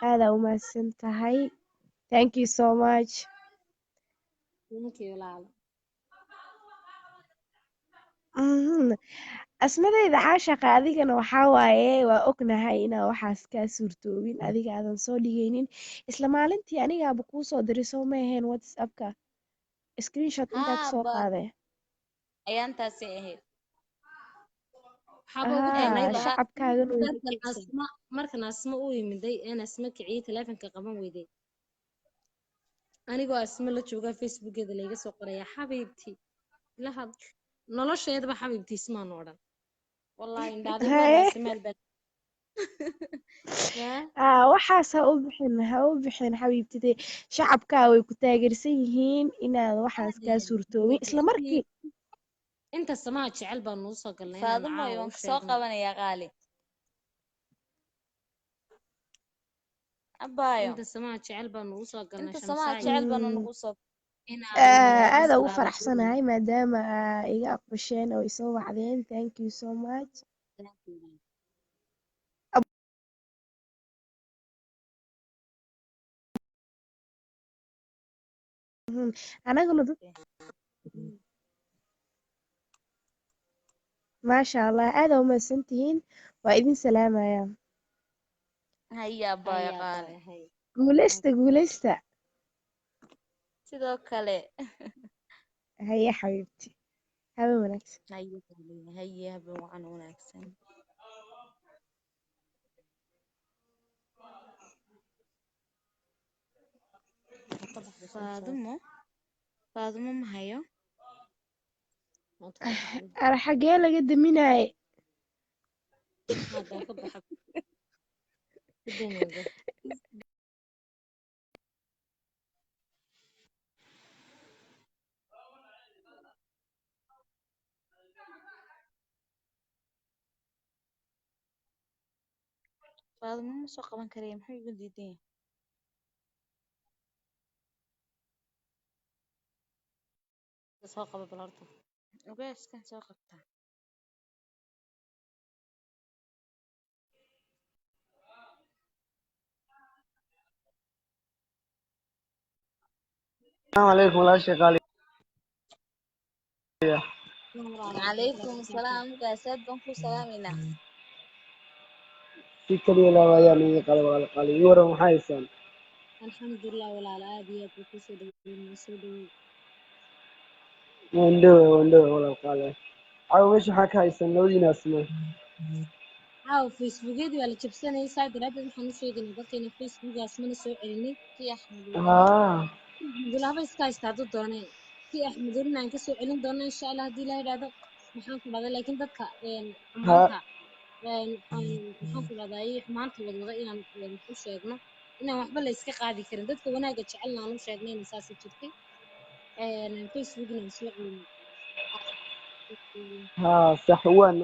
aad u mahadsan tahay. Thank you so much. Thank you walaalo. Asmadayda caashaqa, adigana waxaa waaye waa ognahay inaa waxaas kaa suurtoobin, adiga aadan soo dhigaynin. Isla maalintii anigaaba kuu soo diray, soo ma ahayn WhatsAppka screenshot intaa Haa kasoo ba qaaday? Ayaantaasay ahayd. Waxaaba ugu Haa, darnayba shacabkaagana way markan Asma, markan Asma u yimiday een Asma kiciyey taleefanka qaban weyday, anigoo Asma la joogaa Facebookeeda layga soo qoraya xabiibti ila had nolosheedaba xabiibti ismaan odhan wallaahi indhaadi waa Haye. raasimaal baa yaa. Aa, waxaas ha u bixin, ha u bixin xabiibtide. Shacabkaa way ku taageersan yihiin inaad waxaas kaa suurtoobin isla markii. Inta samaha jecel baan nuu soo galnay inaan Faadumoy, caawa waan u kasoo sheegno. qabanayaa qaali abaayo. Inta samaha jecel baan nugu soo galnay Inta samaha Shamsaay jecel baana nagu soo inaan Aad ugu faraxsanahay maadaama aa iga aqbasheen oo isoo wacdeen. Thank you so much. Thank you. Anaguna dad maasha Allah, aad aa u mahadsantihiin, waa idin salaamaya. Haya abaayo Haya qaali. abaayo, haya. Guuleysta, guuleysta. Sidoo kale. Haya xabiibti, habeen wanaagsan. Haya qaali, haya, habeen wacan wanaagsan. Ma ka baxday shamsaad? Faadumo, Faadumo ma hayo. Maanta ka baxday. Ara xagee laga daminaye? Haddaa ka baxa ku damayda. Faadumo ma soo qaban karaya, muxuu igu diidan yahay? Soo qaba bal horta. Ogaaskan soo qabtaa. السلام عليكم walaashay qaaliya. Walaal Calaykum salaam, ugaas aad baan ku salaamaynaa. Si kaliya laabayaan idin qala walaal qaali, ii waran, maxaa haysaan? Alxamdulilah walaal, aad iyo aad buu kusoo dhaweynaa, soo dhaweyn. Waan dhowe, waan dhowe walaal qaali. Caawa meesha waxaa ka haysaan labadiinaasna? Caawa Facebookyadii waa la jabsanayay, saa daraaddeed waxaan u sheegaynaa dadka inay Facebookaas mana soo celinay. Kii Axmed weli. Haa. Axmedul haba iska haysta hadduu doonee, kii Axmedulina aan kasoo celin doona insha Allah haddii la yidhaahdo. Maxaan ku dhahday, laakiin dadka haa xumaanta maxaan ku dhahday xumaanta wadwada inaan u sheegno inaan waxba la iska qaadi karin, dadka wanaagga jecelna aan u sheegnay inay saasi jirtay. Facebookna aan soo celinay. Haa, sax, waan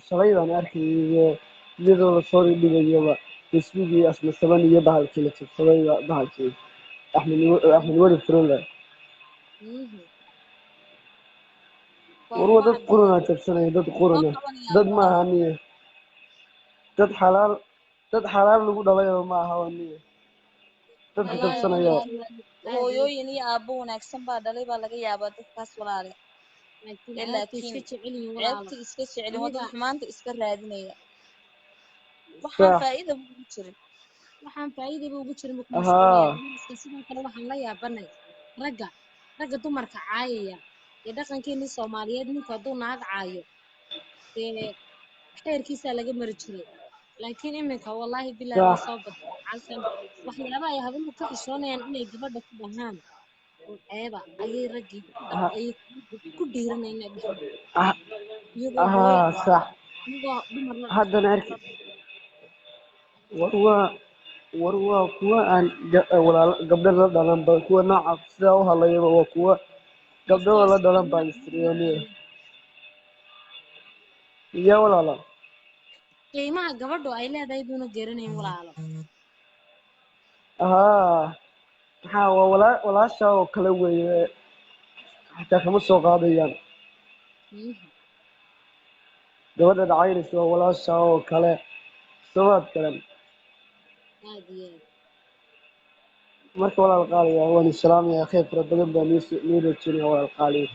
shalay baan arkayay iyadoo lasoo dhigayaba Facebookii asma saban iyo bahalkii la jabsaday, bahalkii Axmed Axmed Weli Furunle. War waa dad quruna jabsanaya, dad quruna, dad maaha niye, dad xalaal, dad xalaal lagu dhalayoo ma aha oo niye dadka jabsanaya. Hooyooyin iyo aabbo wanaagsan baa dhalay baa laga yaabaa dadkaas walaale. Laakiin ee ceebta iska laakiin jecel yihiin walaalo. Ceebta iska jecelin waa dad Aniga xumaanta iska raadinaya, waxaan Sax. faa'iida ugu jirin. Waxaan faa'iidaba ugu jirin ba ku mashquulaya. Haa. Dumarka sidoo kale waxaan la yaabanay ragga dumarka caayaya ee dhaqankeenii Soomaaliyeed, ninku hadduu naag caayo dee xeerkiisaa laga mari jiray, laakiin iminka wallaahi bilaahi way Sax. soo badan calsan waxyaabaha ay habluhu ka xishoonayaan inay gabadha ku dhahaan oo ceeba ayay raggii ku Ha ayay ku dhiiranayaan inay dhahaan ah iyagoo hooyo haa, sax. iyagoo dumar la Haddana arki, war waa, war waa kuwa aan walaalo gabdho la dhalanba, kuwa nooca sidaa u hadlayaba waa kuwa gabdho la dhalan baan istriyooniye iyo walaalo. Qiimaha gabadhu ay leedahay buuna garanayn walaalo. Haa, maxaa waa walaasha oo kale weeye, xataa kama soo qaadayaan. Gabadha dhacaynaysa waa walaasha oo kale, sabaad kale. Aad iyo aad. Marka walaal qaaliya, waan islaamaya, khayr fara badan baa nii rajinaya walaal qaaliya,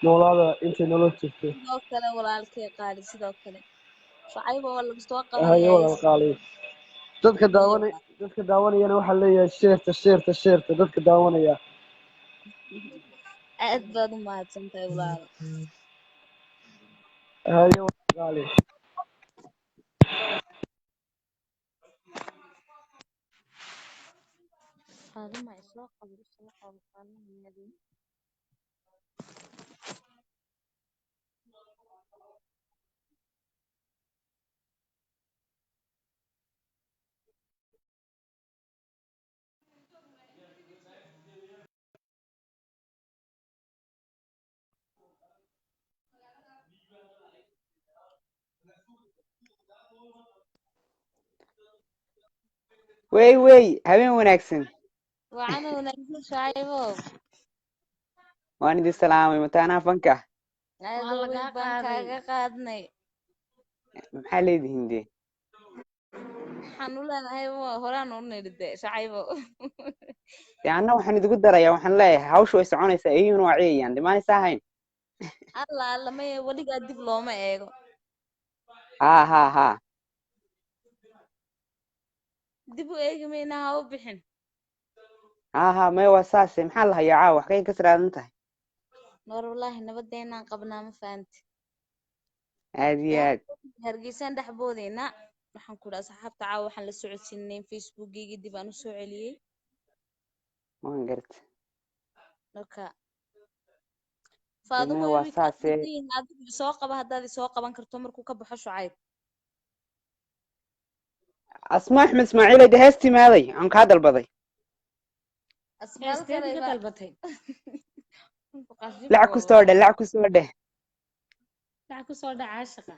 noolaada intay nolol jirto. Sidoo kale walaalkay qaali, sidoo kale Shacayba waa lagu soo Haye qabanayaa. walaal qaaliya, dadka daawanay, dadka daawanayana waxaa leeyahay sheerta, sheerta, sheerta dadka daawanaya. Aad baad u mahadsantahay walaalo. Haye walaal qaaliya. Faaduma isoo qabo, isoo qabo Faaduma. Wey wey, habeen wanaagsan. Wacan wanaagsan Shacaybow. Waan idin salaamay mataanaha fanka. Aad Waa u weyn lagaa baan qaaday. kaaga qaadnay. Maxaa leedihiin dee? Waxaan u leenahay waa horaan u nidhi de Shacaybow. Dee anna waxaan idigu darayaa, waxaan leeyahay hawshu way soconaysaa, iyaguna waa ciyayaan, dee maanaysa ahayn. Alla alla, maya, weligaa dib looma eego. Haa haa haa. Dib u eegi maynaa, ha u bixin. Haa haa, maya, waa saase. Maxaa la hayaa caawa? Waxkay ka siraadan tahay? Noor, wallaahi nabadeenaan qabnaa, ma fahanti? Aad iyo aad. Hargeysaan dhex boodaynaa. Waxaan ku idhi asxaabta, caawa waxaan la socodsiinay in Facebookgayga dib aan usoo celiyey. Waan garta. Marka Dee Faadumo, maya, waa way kaa saase. qaldan yihiin. Adigu isoo qaba haddaad isoo qaban karto markuu ka baxo Shucayb. Asma Axmed Ismaaciil, de hees timaaday aan kaa dalbaday. Asmaal Heesteed iga karayba dalbatay. Lacag ku soo dheh, lacag ku soo dheh. Dhac ku soo dhaca caashaqa.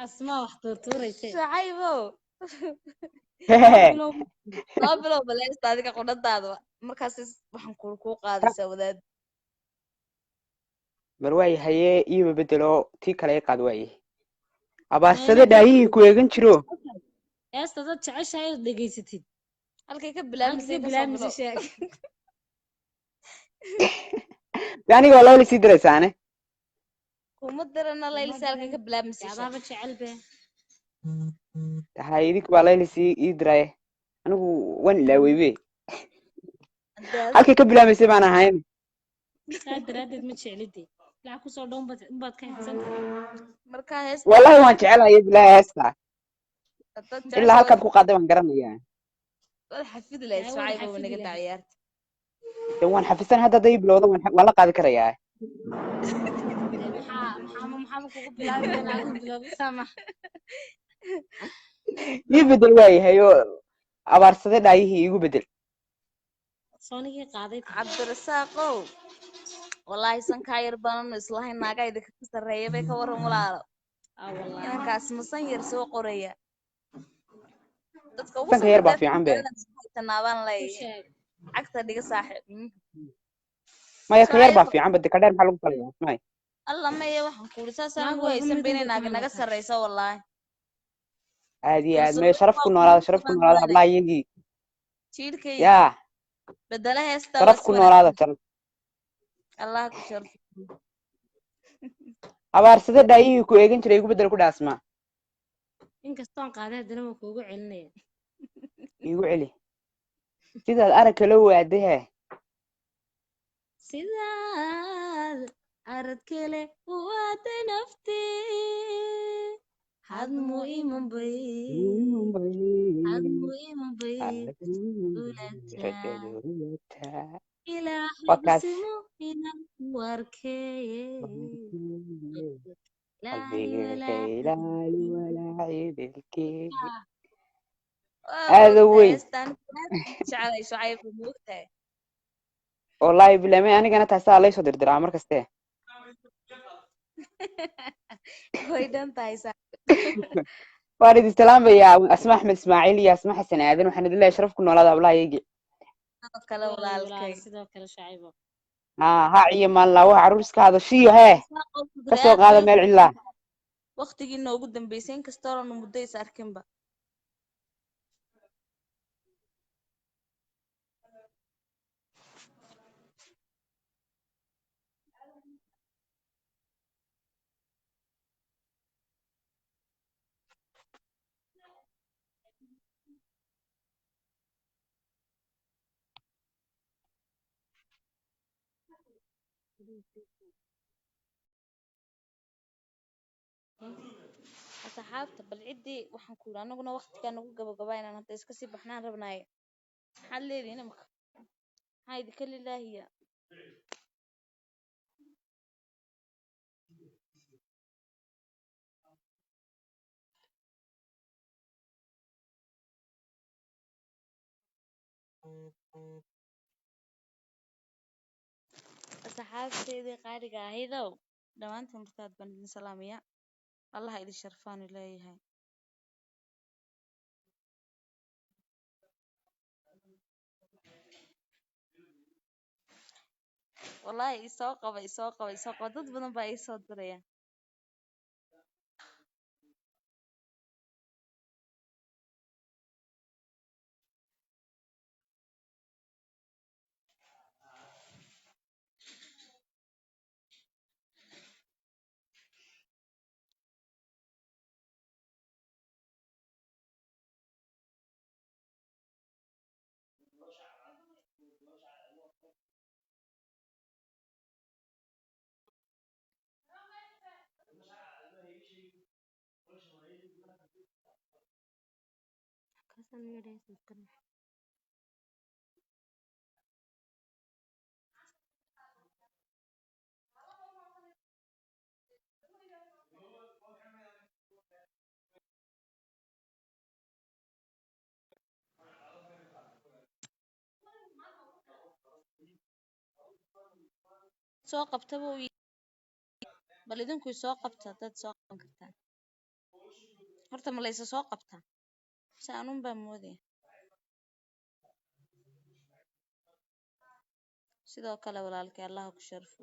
Asmaa wax tuurtuurayse. Shucaybow. Hee. Bilow. Soo bilow baleesta adiga qudhadaada, markaas waxaan kuu qaadaysaa wadaad. Bal waayahaye, iiba bedelo, tii kale i qaad. Waayahay, abaarsade dhaayihii ku eegan jiro. Heesta dad jeceshahay ood dhegaysatid. Halkay ka halkay bilaabmisay ka kasoo bilaabmaysa bilow. Sheeg. De aniga waa layla sii diraysaane. Kuma dirana. Kuma Laylisa, halkay diran ka bilaabmisay sheeg. Adaaba jecel be. Hay, idinka baa layla sii ii diraye, anigu waan ilaaweybe. Hadee adigu halkay ka bilaabmaysay baan ahayn. Saa daraaddeed ma jeclide, lacag kusoo dhow unbaad ka xidsan tahay. Markaa heesta Wallahi waan jecelahay bilaahi heesta. Haddaad ilaa jeceshahay halkaad ku qaaday baan garanayaa. Waad xafidi lahayd. Yaa waan Shucaybow, xafidi naga daa lahayd. ciyaarta. De waan xafisan hadda, hadday bilowdo waan la qaadi karayaa. Dee maxaa kugu bilaabi doonaa adigu bilowda sama. Ii bedel waayahay, oo abaarsade dhaayihii iigu bedel. Soonigii qaaday tahay. Cabdirasaaqow, wallaahi sankaa yar baananu islahayn, naagaa idinka ka sarreeya bay ka waran, walaalo. Aa wallaahi. Inankaas masan yar soo qoraya dadka ugu Sanka yar baa fiican be. Tanaabaan Ku leeyahay. sheeg. Cagta dhiga, saaxiib. Maya, ka yar baa Shucaybo fiican ba, de ka dheer maxaa lagu falaya maya? Alla maya, waxaan ku uri saasaan Naag ugu walba haysan mid ba inay unbay ka naaga naga hadlataa. sarreyso, wallaahi. Aad iyo aad. Kalsooni Maya, sharaf waa ku noolaada, quruxda sharaf ku baan noolaada doonay. Hablaha iyagii. Jiilkayga yaa bedela heesta waa sharaf si ku noolaada, wanaagsan. Sharaf. Allah ku sharfo. Abaarsade dhaayihii ku eegan jiray igu bedel ku dhaasma. Inkastoon qaaday haddana waan kuugu celinaya. Iigu celi sidaad arag kala waadahe. Sidaad arad kale u aaday naftii, hadmu iman bay, hadmu iman bay ulataa. Ilaahay Waa kaas. simo inaan ku arkeeye. Ilaali qalbiga walaa ilaali walaacidilkee. Waa Aada moogtahay weyn. Heestaan aad jeclay, Shucayb, moogtahay. Wallaahi bilaamay, anigana taasaa laysoo dirdiraa mar kaste. Way dhan tahay saaxiib. Waan idin salaamayaa, Asma Axmed Ismaaciil iyo Asma Xasan Aadan. Waxaan idin leeyahay sharaf ku noolaada, hablaha iyagii. Sidoo kale waay walaal walaalkay. Sidoo kale, Shucaybo. Haa haa, iyo maalin carruur iska hadashiyo hee Saaqow ka soo aad qaada bay meel cidlaa. Waqtigii noogu dambeysay, inkastoo aanu muddo is arkinba. Asxaabta, bal ciddii waxaan ku yidhi anaguna waqtigaa nagu gabagabaa inaan hadda iska sii baxnaan rabnaaye. Maxaad leedihiin imika? Maxaa idinka lilaahiya? Asxaabteydii qaaliga ahaydow, dhammaantiin martaad baan idin salaamaya. Allah idin sharfaanu leeyahay. Wallaahi isoo qaba, isoo qaba, isoo qaba, dad badan baa ii soo diraya. Inankaasaan u yeedhaya iska riix. Soo qabtaba uu bal idinku soo qabta dad soo qaban kartaan. Horta ma laysa soo qabtaa mise anuun baa moodaya? Sidoo kale walaalkay, Allaha ku sharfo.